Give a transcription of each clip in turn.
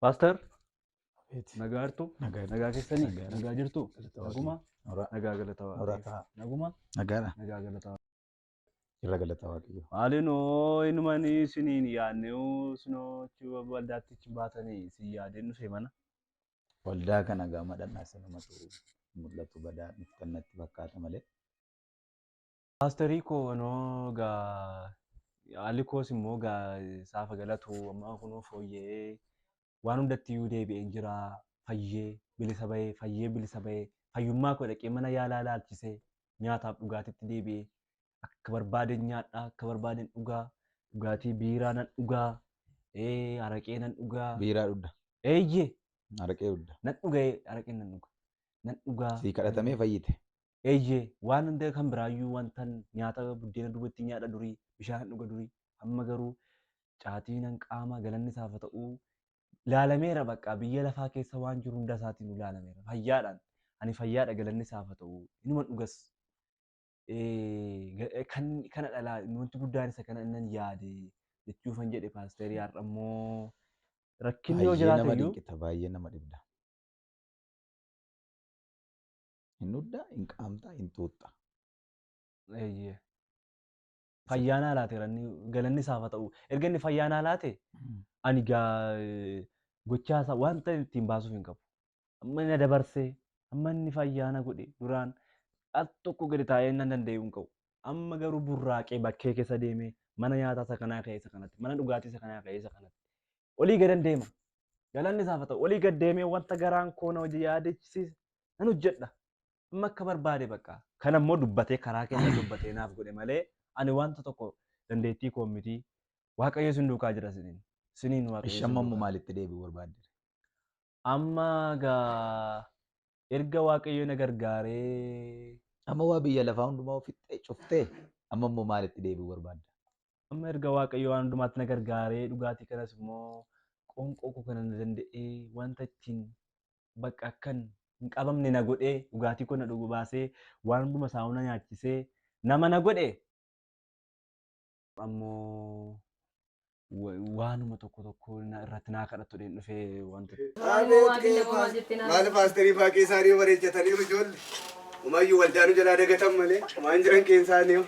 Paaster Abeet. nagaa jirtu? Nagaa jirtu. Nagaa keessanii? Nagaadha. Nagaa jirtu? Galata Naguma? Waaqayyoo. Noraa. Nagaa galata Noraa Waaqayyoo. ta'a. Naguma? Nagaadha. Nagaa galata Irra galata Waaqayyoo. Maalinoo inumanii isiniin yaadne sinoo achi waldaatti achi baatanii isin yaadeen dhufe mana. Waldaa kana gama dhannaa sinumatu mul'atu badaa dhuftan natti fakkaata malee. Paasterii koo anoo gaa haalli koos immoo gaa saafa galatu amma kunoo fooyya'ee waan hundatti iyyuu deebi'een jira fayyee bilisa bahee fayyee bilisa bahee fayyummaa koo dhaqee mana yaalaa laalchisee nyaataaf dhugaatitti deebi'ee akka barbaadeen nyaadhaa akka barbaadeen dhugaa dhugaatii biiraa nan dhugaa araqee nan dhugaa. Biiraa dhugda. Eeyyee. Araqee dhugda. Nan dhuga araqee nan dhuga. Nan dhugaa. Sii kadhatamee fayyite. Eeyyee waan hunda kan biraayyuu wantan nyaata buddeena duwwatti nyaadha durii bishaan dhuga durii amma garuu caatii nan qaama galanni isaaf haa ta'u ilaalameera bakka biyya lafaa keessa waan jiru hunda isaatiin ilaalameera fayyaadhaan ani fayyaadha galanni isaaf haa ta'u inuman dhugas kan kana dhalaa wanti guddaan isa kana innan yaade jechuufan jedhe paasterii har'a immoo rakkinni yoo Baay'ee jiraate nama iyyuu dinqita, baay'ee nama dhibda. Hin dhugda, hin qaamta, hin xuuxxa. Eeyyee. Fayyaa naa laateera inni galanni isaaf haa ta'u. Erga inni fayyaa naa laate ani gaa gochaa isaa wanta ittiin baasuuf hin qabu. Amma inni na dabarsee amma inni fayyaa na godhe duraan al tokko gadi taa'ee nan danda'u hin qabu. Amma garuu burraaqee bakkee keessa deemee mana nyaataa isa kanaa ka'ee isa kanatti mana dhugaatii isa kanaa ka'ee isa kanatti olii gadan deema. Galanni isaaf haa ta'u. Olii gad deemee wanta garaan koo na hojii yaadachiise nan hojjedha. Amma akka barbaade bakka. Kana immoo dubbatee karaa keessa dubbatee naaf godhe malee ani wanta tokko dandeettii koo miti. Waaqayyo isin duukaa jira isiniin. Isiniin Waaqayyo Ishi isin amma immoo duukaa jira. maalitti deebi'uu barbaadde? Amma gaa erga Waaqayyo na gargaaree. Amma waa biyya lafaa hundumaa fixxee cuftee amma immoo maalitti deebi'uu barbaadda? Amma erga Waaqayyo waan hundumaatti na gargaaree dhugaatii kanas immoo qoonqoo koo kana na danda'ee wanta ittiin bakka akkan hin qabamne na godhee dhugaatii koo na dhugu baasee waan hunduma isaa na nyaachisee nama na godhe ammoo waanuma tokko tokko na irratti naa kadhattu dheen dhufee wanta Maal paasterii faaqii isaanii bareechataniiru ijoolli. Umayyuu waldaanuu jalaa dagatan malee waan jiran qeensaanii hoo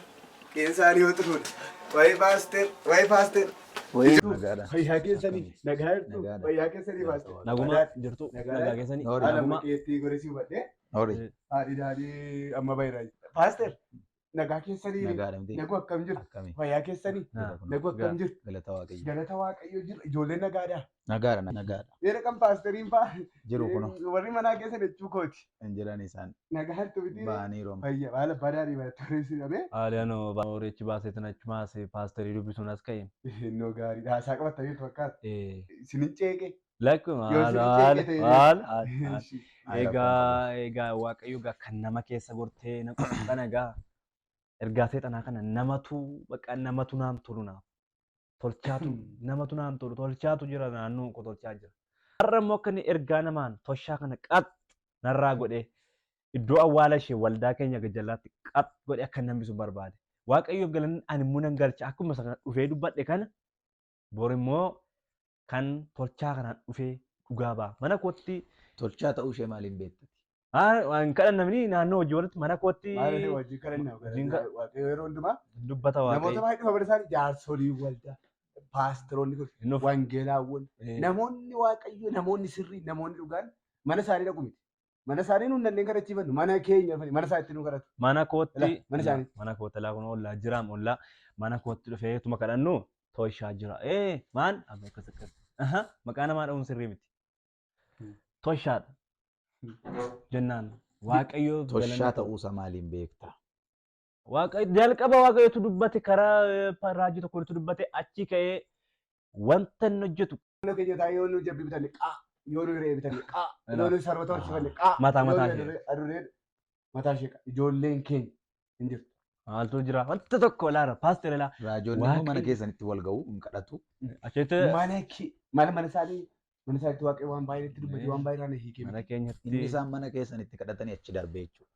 qeensaanii hoo xuruudha. Wayi paaster wayi paaster. Nagaadha. Fayyaa keessanii nagaa jirtu Nagaadha. fayyaa keessanii paaster. Naguma jirtu Nagaadha. nagaa keessanii Noori. Haala naguma maqeettii goresii hubadhee Noori. haadhi daadhii amma bayiraa jira. Paaster nagaa keessanii Nagaadha miti. nagu akkam jirtu Akkami. fayyaa keessanii Na- nagu akkam jirtu Galata Waaqayyo. galata waaqayyo jira ijoolleen nagaadha. Nagaadha nagaadha. Seera kan paasteriin faa Jiru kuno warri manaa keessa jechuu kooti. hin jiran isaan Nagaa hartu miti. ba'aniiru amma. Fayya baala badaadhi barattoonni Haaliyano horichi baasee tan achumaas paasterii dubbisuun as ka'e. Innoo gaariidha. Haasaa qabattanii fakkaata. Isinin ceeqe. Lakkuma Yoo haala isin haala ceeqe ta'e haala haala. Ishi. Egaa egaa waaqayyo egaa kan nama keessa gortee na qotu kana egaa ergaa seexanaa kana namatu bakka namatu naam tolu naaf. Tolchaatu namatu naam tolu tolchaatu jira naannoo koo tolchaa jira. Har'a immoo akka inni ergaa namaan toshaa kana qax narraa godhee iddoo awwaala ishee waldaa keenya gajjallaatti qax godhee akka inni hambisu barbaade. Waaqayyoof galanni ani immoo nan galcha akkuma isa kana dhufee dubbadhe kana bor immoo kan tolchaa kanaan dhufee dhugaa ba'a. Mana kootti Tolchaa ta'uu ishee maaliin beektati? waan kadhannamni naannoo hojii walitti mana kootti Maal hojii kadhannaa Hojiin ka- waaqayyo yeroo hundumaa dubbata namoota waaqayyo. baay'ee dhufa bara isaanii jaarsolii waldaa paasteroonni kun Hin dhufu. wangeelaawwan namoonni waaqayyo namoonni sirrii namoonni dhugaan mana isaanii dhaqu miti. Mana isaanii nuun dandeen kadhachiifannu mana keenya dhufanii mana isaa itti nu kadhatu. Mana kootti Ilaa, mana isaanii. mana kootti laa kun ollaa jiraam ollaa mana kootti dhufee tuma kadhannu toshaa jira. Ee maan abba akkas akkas. Aha maqaa namaa dha'uun sirrii miti. Toshaadha jennaan waaqayyo Toshaa ta'uusaa maaliin beekta? Waaqayyo jalqaba waaqayyotu dubbate karaa raajii tokkotu dubbate achi ka'ee wanta inni hojjetu Naannoo keenya taa'ee yoo nu jabbii bitanne qaa yoo nu re'ee bitanne qaa yoo nu saroota horsiifanne qaa Mataa mataa yoo nu ishee. adurree mataa ishee qaa ijoolleen keenya hin jirtu. Maaltu jira wanta tokko laara paaster laa Raajoonni immoo mana Waaqayyo- keessanitti wal ga'u hin kadhatu. achitti Mana kee mana mana isaanii Mana isaatti Waaqayyo waan baay'ee itti dubbate, waan baay'ee irraa na hiikee Mana miti. keenyatti Inni isaan mana keessan itti kadhatanii achi darbee jechuudha.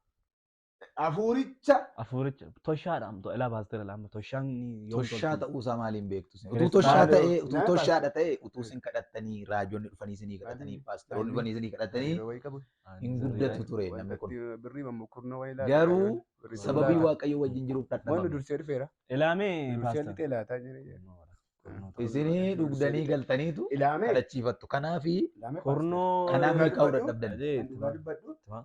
Hafuuricha hafuuricha toshaadha amto ilaa paaster lama toshaan yoom Toshaa tolti? ta'uusaa maaliin beektu isin? Utuu Kiristaana toshaa ta'ee, utuu Naa toshaadha ta'ee, utuu isin kadhattanii raajonni dhufanii isinii kadhatanii, paasteroonni dhufanii isinii kadhatanii yeroo wayii qabu. hin guddatu ture namni kun. Birrii mammukurnoo wayii laata. Garuu Birrii sababii laata. Waaqayyo wajjin jiruuf Wanni dhadhabame. dursee dhufeera. Ilaamee Dursee paaster. lixee laataa jira. Isinii dhugdanii galtaniitu Ilaamee. kadhachiifattu. Kanaafi Ilaamee Kurnoo. kanaaf milkaa'uu Dubbadhu. dadhabdan. Ajee, Kan dhugaa dubbadhu. Tuma.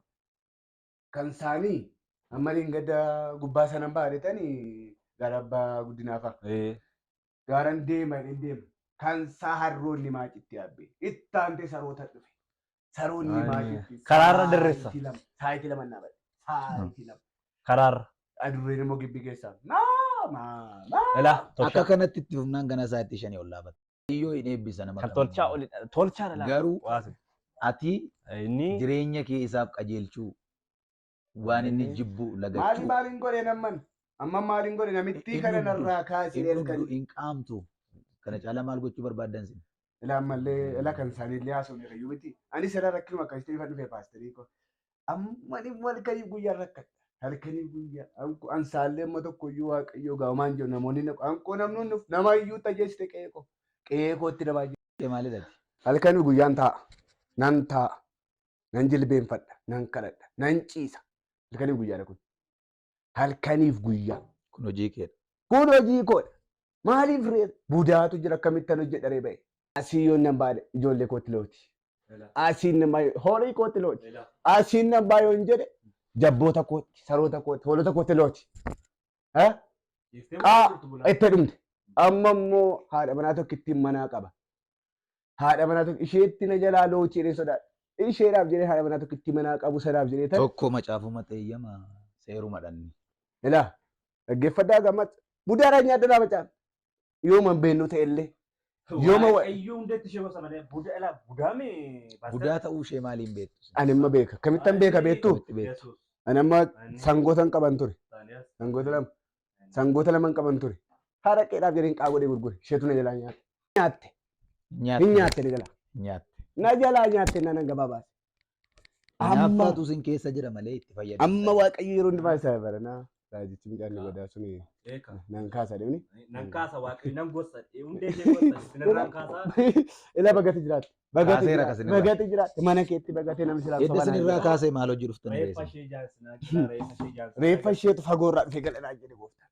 Kan isaanii amma gada gubbaa sanan baadhetanii gara abbaa guddinaafa. Gaaran deema hin deema. Kan isaa harroonni maacitti yaabbe. Itti aantee saroota dhufe. Saroonni Ay, maacitti. karaarra dirressa. Saayitii 2 naa bade. Saayitii 2. Karaarra. Adurreen immoo gibbii keessaa. Maa maa maa. Ilaa Akka toshaa. kanatti itti fufnaan gana sa'aatii 5 ol laafata. Iyyoo hin eebbisa nama Kan kamiyyuu. tolchaa olidha. Tolchaadha laa. Garuu Waasi. ati Inni jireenya kee isaaf qajeelchuu, waan inni jibbu Maali lagachuu. maaliin godhe namman? Amma maaliin godhe namittii Inni kana hunduu- narraa kaasee Hin dhugdu, halkanii. hin qaamtu. Kana caalaa maal gochuu barbaaddan sin? Ilaa ammallee ilaa kan isaaniillee haasofne fayyuu miti. Anis irraa rakkinuma akkasitti ifan dhufe paasterii koo. Amma immoo halkanii guyyaa rakkadha. Halkanii guyyaa. Ansaallee amma tokko iyyuu Waaqayyoo gaa'umaan jiru namoonni ankoo namni nuuf nama iyyuu tajeessite qe'ee koo. Qe'ee kootti namaa jiru. Maalidha? Halkanii guyyaan taa'a. Nan taa'a. Nan jilbeenfadha. Nan kadhadha. Nan ciisa. Halkanii guyyaadha kun. Halkaniif guyyaa. Kun hojii keedha. Kun hojii koodha. Maaliif ree budaatu jira, akkamittan hojjedha ree ba'e? Asii yoon nan baadhe ijoollee kootti looti. Asiin nan baay'ee horii kootti looti. Asiin nan baay'ee yoon jedhe jabboota kootti, saroota kootti, hoolota kootti looti. Qaa itti dhumte. Amma immoo haadha manaa tokko ittiin manaa qaba. Haadha manaa tokko isheetti na jalaa lootii jedhee sodaadha. Isheedhaaf jedhee haadha manaa tokko itti manaa qabu sanaaf jedhee tan. Tokko macaafuma xeeyyama seeruma dhanni. Ilaa dhaggeeffadhaa gammad budaadhaan nyaaddanaa macaan. Yooma hin beeknu ta'ellee. Yooma Waaqayyo hundeetti ishee gosa malee budaa ilaa budaame. Budaa ta'uu ishee maaliin beektu? Ani amma beeka. Kamittan beeka beektu? Akkamitti beektu? Ani amma sangoota hin qaban ture. Sangoota lama. Sangoota lama hin qaban ture. Haraqeedhaaf jedheen qaa godhee gurgure. Isheetu na jalaa nyaatte. Nyaatte. Hin nyaatte na jalaa. Nyaatte. Na jalaa nyaatte na nan gabaa baase. Amma Nyaaffaatu isin keessa jira malee itti fayyadamu. amma Waaqayyo yeroo inni baase baranaa raajichi mucaan ni godaa suni nan kaasa deemni. Nan kaasa, Waaqayyo nan gosa hundee ishee gosa sinirraan kaasa. Ila bagati jiraatte. Bagati Kaaseera jiraatte. kasinirraa. Bagati jiraatte. Mana keetti bagatee namni silaaf Edda sobanaa isin irraa jira. kaasee maal hojii dhuftan Reeffa reessa? ishee jaarsinaa, reeffa ishee jaarsinaa. Reeffa isheetu fagoorraa dhufee galanaa jedhe gooftaan.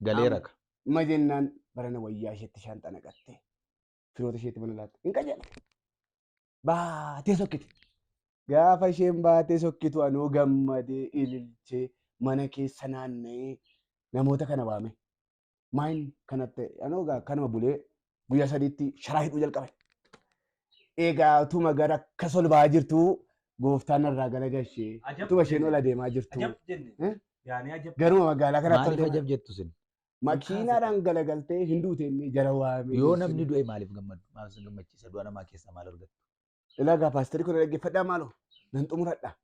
Galeera ka. Ma jennaan barana wayyaa isheetti shaanxaa naqattee firoota isheetti mana laatte. Hin qajeelte. Baatee sokkite. Gaafa isheen baatee sokkitu anoo gammadee ililchee mana keessa naanna'ee namoota kana waame. Maayin kanatti anoo gaa kanuma bulee guyyaa 3tti sharaa hidhuu jalqabe. Egaa utuma gara akkas ol ba'aa jirtu gooftaan irraa galagalchee Ajab utuma isheen jenne. ol adeemaa jirtu Ajab jenne. Eh? Yaani ajab. Garuma magaalaa kanatti ol Maaliif deemaa ajab jettu isin? Makiinaadhaan galagaltee hin duute inni jara waamee. Yoo namni du'e maaliif gammadu? Maal isin gammachiisa? Du'a namaa keessaa maal argattu? Ilaa gaa paasterii kun dhaggeeffadhaa maaloo nan xumuradha.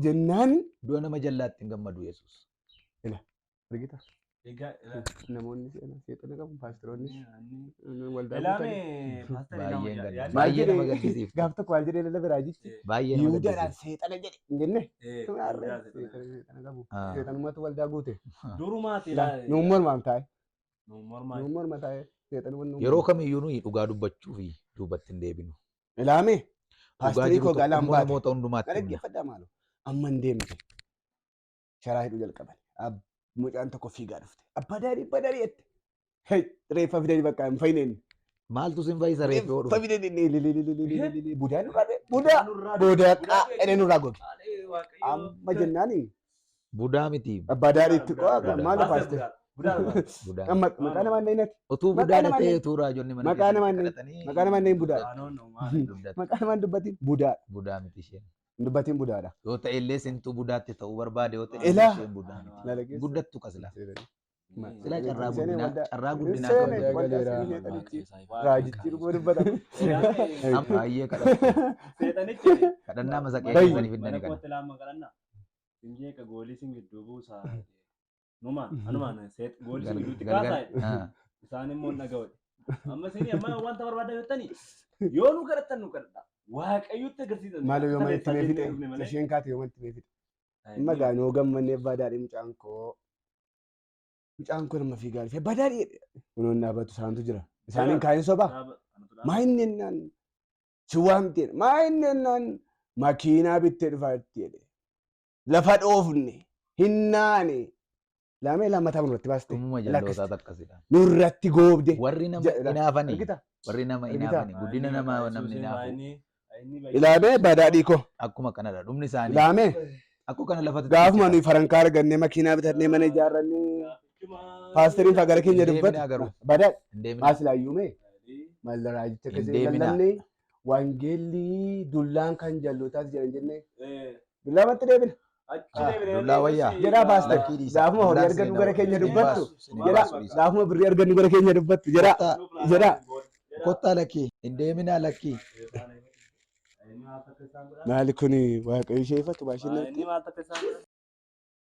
Jennaan Du'a nama jallaatti hin gammadu Yesuus. Argita Egaa namoonni seexana qabu paasteroonnis waldaa ilaame guutanii. Baay'een gadda. Maal Baay'ee nama jedhee gaddisiiftu. gaaf tokko maal jedhee lallabee raajichi Baay'ee nama Yihudaadhaan gaddisiiftu. seexana jedhe hin jenne. Seexana qabu. Seexanummaatu waldaa guute. Durumaati. Nuun mormaam taa'e. Nuun mormaa. Nuun morma taa'e. Seexanuma nuun Yeroo kamiyyuu nuyi dhugaa dubbachuu fi duubatti hin deebinu. Ilaame Dhugaa paasterii jiru koo galaan tokkummaa baate. namoota hundumaatti himna. Dhaggeeffadhaa maaloo. Amma hin deemte. Sharaa hidhuu jalqaban. Mucaan tokko fiigaa dhufte. Abbaa daarii, abbaa daarii jette. Hey, reeffa fidanii bakka hin fayyine inni. Maaltu sin fayyisa reeffi yoo Reeffa dhufe? fidanii inni budaa nurraa ta'e. Budaa budaa qaa nurraa goge. Amma jennaani Budaa miti. abbaa daariitti qo'a Budaa. maal paaster. Budaa. Amma maqaa namaa hin dhayinati. Utuu Maqaa budaa namaa ta'e hin- utuu raajonni mana maqaa keessatti namaa hin- kadhatanii maqaa namaa hin budaa. Dubdatti. Maqaa namaa hin dubbatin budaa. Budaa miti isheen. Hin dubbatin budaadha. Yoo ta'e illee sintuu budaatti ta'uu barbaade yoo ta'e Ilaa. isheen budaa miti. Laala keessa. Guddattu kasila. Sila carraa Seenee guddinaa waldaa- carraa guddinaa Seenee qabdu. waldaa seenee seexanichi raajichi dhuguma dubbata. Amma baay'ee kadhattu. Seexanichi. Kadhannaa masaqee Bayyi. keessanii Mana fiddani kana. kootti laama kadhannaa. Sinjee ka goolii sin gidduu buusaa. Numaan anumaan goolii sin gidduutti kaasaa. Galgal. Isaan immoo dhaga'u. Amma isin amma wanta barbaadan jettanii yoo nu kadhattan nu kadhadha. Waaqayyotti agarsiisan. Maal yoo mana itti mee fixe isheen kaate yoo mana itti mee fixe. Amma gaa noo gammannee badaadhi mucaan koo. Mucaan koo nama fiigaa dhufe badaadhi jedhe. Kunoon dhaabatu isaantu jira. Isaaniin kaayin sobaa. Maa inni ennaan si waamte maa inni ennaan makiinaa bittee dhufaa jirti jedhe. Lafa dhoofne hin naane. Laamee lammataa nurratti baaste. Dhumuma jallootaa akkasidha. Nurratti goobde. Warri nama Jedha. hinaafanii Argita? warri nama Argita? hinaafanii guddina namaa namni hinaafu Ilaamee badaadhii koo. akkuma kanadha dhumni isaanii Ilaamee akkuma kana lafatti gaafuma nuyi farankaa argannee makiinaa bitannee mana ijaarrannee paasteriin faa gara keenya Hin dubbatu. deeminaa garuu. Badaadhi. Hin deeminaa. Maas ilaayyuumee maal raajicha Hin akkasii deeminaa. lallabnee wangeelli dullaan kan jallootaas jedhan jennee dullaa matti deebina. Dullaa wayyaa. Jedhaa paaster. Lakkii dhiisa. Gaafuma horii Dullaan argannu isin gara keenya hin dubbattu. baasu, isin hin Jedhaa baasu dhiisa. gaafuma birrii argannu gara keenya dubbattu. Jedhaa jedhaa. Kottaa lakkii. Hin deeminaa lakkii. Maali kun waaqayyo ishee ifatu baashinatti. Inni maal takka isaan godhan?